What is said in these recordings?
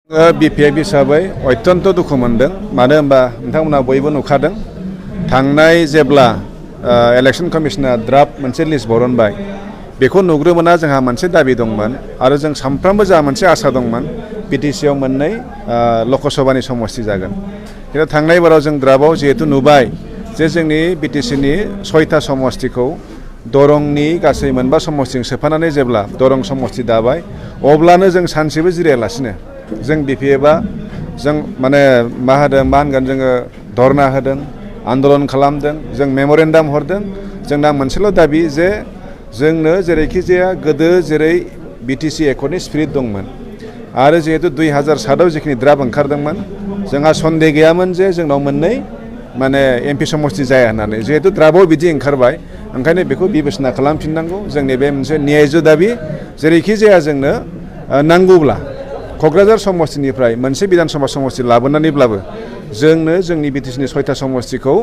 BPF हिसाबै अत्यन्त दुखु मोनदों मानो होनबा नोंथांमोना बयबो नुखादों थांनाय जेब्ला इलेक्शन कमिशना ड्राफ्ट मोनसे लिस्ट बरनबाय बेखौ नुग्रोमोना जोंहा मोनसे दाबि दंमोन आरो जों सामफ्रामबो जोंहा मोनसे आसा दंमोन बिटिसिआव मोननै लकसभानि समस्ति जागोन किन्तु थांनाय बाराव जों ड्राफ्टआव जिहेतु नुबाय जे जोंनि बिटिसिनि 6टा समस्तिखौ दरंनि गासै मोनबा समस्तिजों सोफानानै जेब्ला दरं समस्ति दाबाय अब्लानो जों सानसेबो जिरायालासिनो जों BPFआ जों माने मा होनगोन जोङो धरना होदों आन्दलन खालामदों जों मेम'रेन्डाम हरदों जोंना मोनसेल' दाबि जे जोंनो जेरैखि जाया गोदो जेरै बिटिसि एकर्डनि स्पिरिट दंमोन आरो जिहेतु 2007आव जिखिनि ड्राफ्ट ओंखारदोंमोन जोंहा सन्देह गैयामोन जे जोंनाव मोननै माने MP समस्ति जाया होननानै जिहेतु ड्राफ्टआव बिदि ओंखारबाय ओंखायनो बेखौ बिबेचना खालामफिननांगौ जोंनि बे मोनसे न्यायज दाबि जेरैखि जाया जोंनो नांगौब्ला क'क्राझार समस्तिनिफ्राय मोनसे बिधानसभा समस्ति लाबोनानैब्लाबो जोंनो जोंनि बिटिसिनि 6टा समस्तिखौ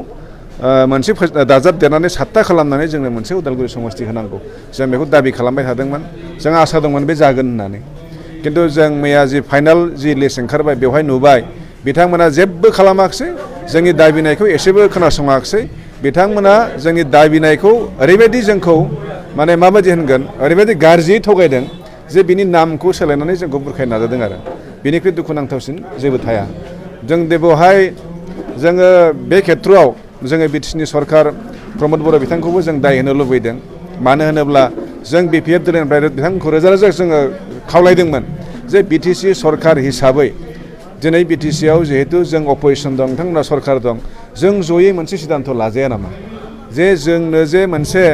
मोनसे दाजाबदेरनानै 7टा खालामनानै जोंनो मोनसे उदालगुरि समस्ति होनांगौ जों बेखौ दाबि खालामबाय थादोंमोन जों आसा दंमोन बे जागोन होननानै किन्तु जों मैया जि फाइनाल जि लिस्ट ओंखारबाय बेवहाय नुबाय बिथांमोना जेबो खालामाखिसै जोंनि दाबिनायखौ एसेबो खोनासङाखिसै बिथांमोना जोंनि दाबिनायखौ ओरैबायदि जोंखौ माने माबायदि होनगोन ओरैबायदि गाज्रियै थगायदों जे बिनि नामखौ सोलायनानै जोंखौ बुरखायनो नाजादों आरो बिनिख्रुइ दुखुनांथावसिन जेबो थाया जों बेवहाय जोङो बे खेत्रआव जोङो बिटिसिनि सरकार प्रमद बर' बिथांखौबो जों दाय होनो लुबैदों मानो होनोब्ला जों BPF दोलोनिफ्राय बिथांखौ रोजा रोजा जोङो खावलायदोंमोन जे बिटिसि सरकार हिसाबै दिनै बिटिसिआव जिहेतु जों अपोजिसन दं नोंथांमोना सरकार दं जों जयै मोनसे सिद्धान्त लाजाया नामा जे जोंनो जे मोनसे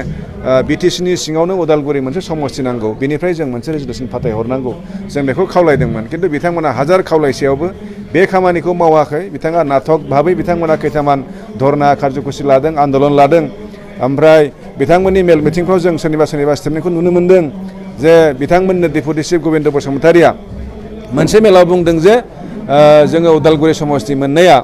बिटिसिनि सिङावनो उदालगुरि मोनसे समस्ति नांगौ बेनिफ्राय जों मोनसे रेजुलेसन फाथायहरनांगौ जों बेखौ खावलायदोंमोन किन्तु बिथांमोना हाजार खावलायसेयावबो बे खामानिखौ मावाखै बिथाङा नाटक भाबै बिथांमोना खैथामान धरना कार्यकुसि लादों आन्दलन लादों ओमफ्राय बिथांमोननि मेल मिटिंफ्राव जों सोरनिबा स्टेटमेन्टखौ नुनो मोन्दों जे बिथांमोननो डेपुटि चिफ गबिन्द बसुमतारिया मोनसे मेलाव बुंदों जे जोङो उदालगुरि समस्ति मोननाया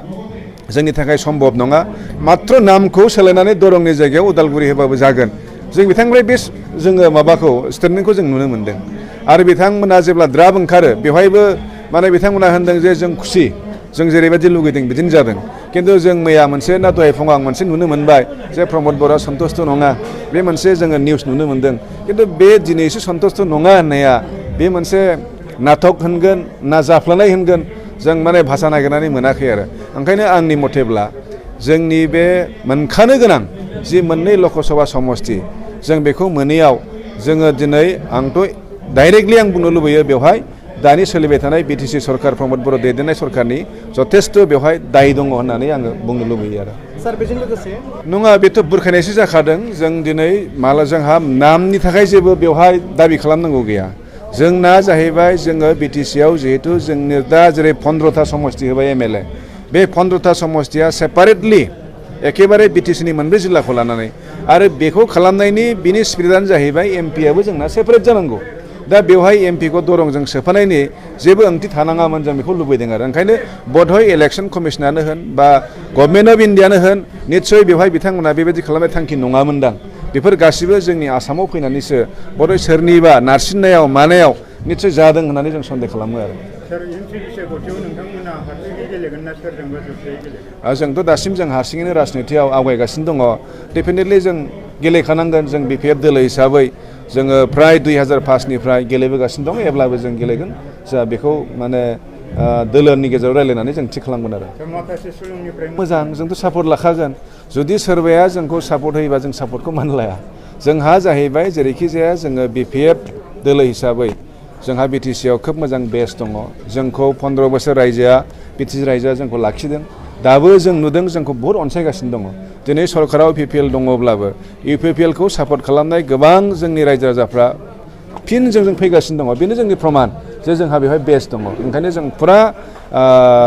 जोंनि थाखाय सम्भब नङा मात्र नामखौ सोलायनानै दरंनि जायगायाव उदालगुरि होबाबो जागोन जों बिथांनिफ्राय बे जोङो माबाखौ स्टेटमेन्टखौ जों नुनो मोन्दों आरो बिथांमोना जेब्ला ड्राफ्ट ओंखारो बेवहायबो माने बिथांमोना होनदों जे जों खुसि जों जेरैबायदि लुगैदों बिदिनो जादों किन्तु जों मैया मोनसे ना दहाय फुङाव आं मोनसे नुनो मोनबाय जे प्रमद बर'आ सन्तुष्ट नङा बे मोनसे जोङो निउस नुनो मोन्दों किन्तु बे दिनैसो सन्तुष्ट नङा होननाया बे मोनसे नाटक होनगोन ना जाफ्लानाय होनगोन जों माने भाषा नागिरनानै मोनाखै आरो ओंखायनो आंनि मथेब्ला जोंनि बे मोनखानो गोनां जि मोननै लकसभा समस्ति जों बेखौ मोनैयाव जोङो दिनै आंथ' डाइरेक्टलि आं बुंनो लुबैयो बेवहाय दानि सोलिबाय थानाय बिटिसि सरकार प्रमद बर' दैदेननाय सरकारनि जथेस्थ' बेवहाय दाय दङ होननानै आङो बुंनो लुबैयो आरो सार बेजों लोगोसे नङा बेथ' बुरखायनायसो जाखादों जों दिनै जोंहा नामनि थाखाय जेबो बेवहाय दाबि खालामनांगौ गैया जोंना जाहैबाय जोङो बिटिसिआव जिहेतु जोंनो दा जेरै 15टा समस्ति होबाय MLA बे 15टा समस्तिया सेपारेटलि एखेबारे बिटिसिनि मोनब्रै जिल्लाखौ लानानै आरो बेखौ खालामनायनि बिनि स्पिरिटआनो जाहैबाय MPआबो जोंना सेपारेट जानांगौ दा बेवहाय MPखौ दरंजों सोफानायनि जेबो ओंथि थानाङामोन जों बेखौ लुबैदों आरो ओंखायनो बधय इलेक्शन कमिशनानो होन बा गभर्नमेन्ट अफ इन्डियानो होन निस्सय बेवहाय बिथांमोना बेबायदि खालामनाय थांखि नङामोनदां बेफोर गासिबो जोंनि आसामाव फैनानैसो बधय सोरनिबा नारसिननायाव मानायाव निस्सय जादों होननानै जों सन्देह खालामो आरो जोंथ' दासिम जों हारसिङैनो राजनितियाव आवगायगासिनो दङ डेफिनेटलि जों गेलेखानांगोन जों BPF दोलो हिसाबै जोङो फ्राय 2005निफ्राय गेलेबोगासिनो दं एब्लाबो जों गेलेगोन जा बेखौ माने दोलोनि गेजेराव रायलायनानै जों थि खालामगोन आरो मोजां जोंथ' सापर्ट लाखागोन जुदि सोरबाया जोंखौ सापर्ट होयोबा जों सापर्टखौ मानो लाया जोंहा जाहैबाय जेरैखि जाया जोङो BPF दोलो हिसाबै जोंहा बिटिसिआव खोब मोजां बेस दङ जोंखौ 15 बोसोर बिटिसि रायजोआ जोंखौ लाखिदों दाबो जों नुदों जोंखौ बहुत अनसायगासिनो दङ दिनै सरकाराव UPPL दङब्लाबो UPPLखौ सापर्ट खालामनाय गोबां जोंनि रायजो राजाफ्रा फिन जों फैगासिनो दङ बेनो जोंनि प्रमान जे जोंहा बेवहाय बेस दङ ओंखायनो जों फुरा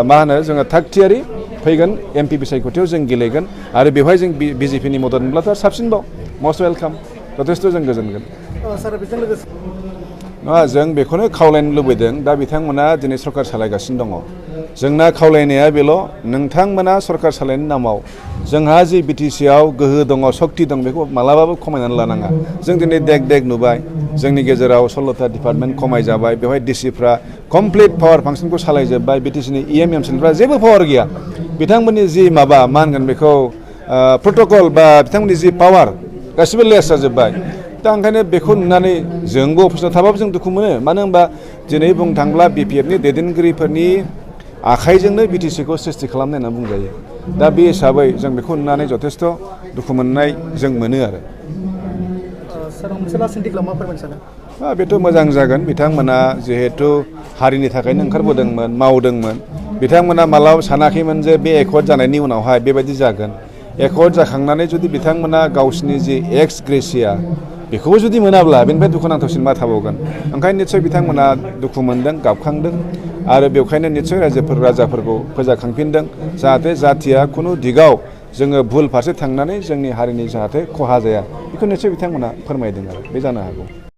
मा होनो जोङो थागथियारि फैगोन MP बिसायख'थियाव जों गेलेगोन आरो बेवहाय जों BJPनि मदद मोनब्लाथ' साबसिनबाव मस्ट वेलकाम जथेस्थ' जों गोजोनगोन सार बेजों लोगोसे नङा जों बेखौनो खावलायनो लुबैदों दा बिथांमोना दिनै सरकार सालायगासिनो दङ जोंना खावलायनाया बेल' नोंथांमोना सरकार सालायनायनि नामाव जोंहा जि बिटिसिआव गोहो दङ सक्ति दं बेखौ मालाबाबो खमायनानै लानाङा जों दिनै देग नुबाय जोंनि गेजेराव 16था डिपार्टमेन्ट खमायजाबाय बेवहाय डिसिफ्रा कमप्लिट पावार फांसनखौ सालायजोब्बाय बिटिसिनि एमसिलफ्रा जेबो पावार गैया बिथांमोननि जि माबा मा होनगोन बेखौ प्रट'कल बा बिथांमोननि जि पावार गासिबो लेस जाजोब्बाय दा ओंखायनो बेखौ नुनानै जोंबो अफिसाव थाबाबो जों दुखु मोनो मानो होनबा दिनै बुंनो थाङोब्ला बिपिएफनि दैदेनगिरिफोरनि आखाइजोंनो बिटिसिखौ सृष्टि खालामनाय होनना बुंजायो दा बे हिसाबै जों बेखौ नुनानै जथेस्थ' दुखु मोननाय जों मोनो आरो सार मोनसे लास्ट दिग्लाव मा फोरमायनो सानो बेथ' मोजां जागोन बिथांमोना जिहेथु हारिनि थाखायनो ओंखारबोदोंमोन मावदोंमोन बिथांमोना मालाबा सानाखैमोन जे बे एकर्ड जानायनि उनावहाय बेबायदि जागोन एकर्ड जाखांनानै जुदि बिथांमोना गावसिनि जि एक्स ग्रेसिया बेखौबो जुदि मोनाब्ला बेनिफ्राय दुखुनांथावसिन मा थाबावगोन ओंखायनो निस्सय बिथांमोना दुखु मोनदों गाबखांदों आरो बेवखायनो निस्सय राजाफोरखौ फोजाखांफिनदों जाहाथे जाथिया खुनु दिगाव जोङो भुल फारसे थांनानै जोंनि हारिनि जाहाथे खहा जाया बेखौ निस्सय बिथांमोना फोरमायदों आरो बे जानो हागौ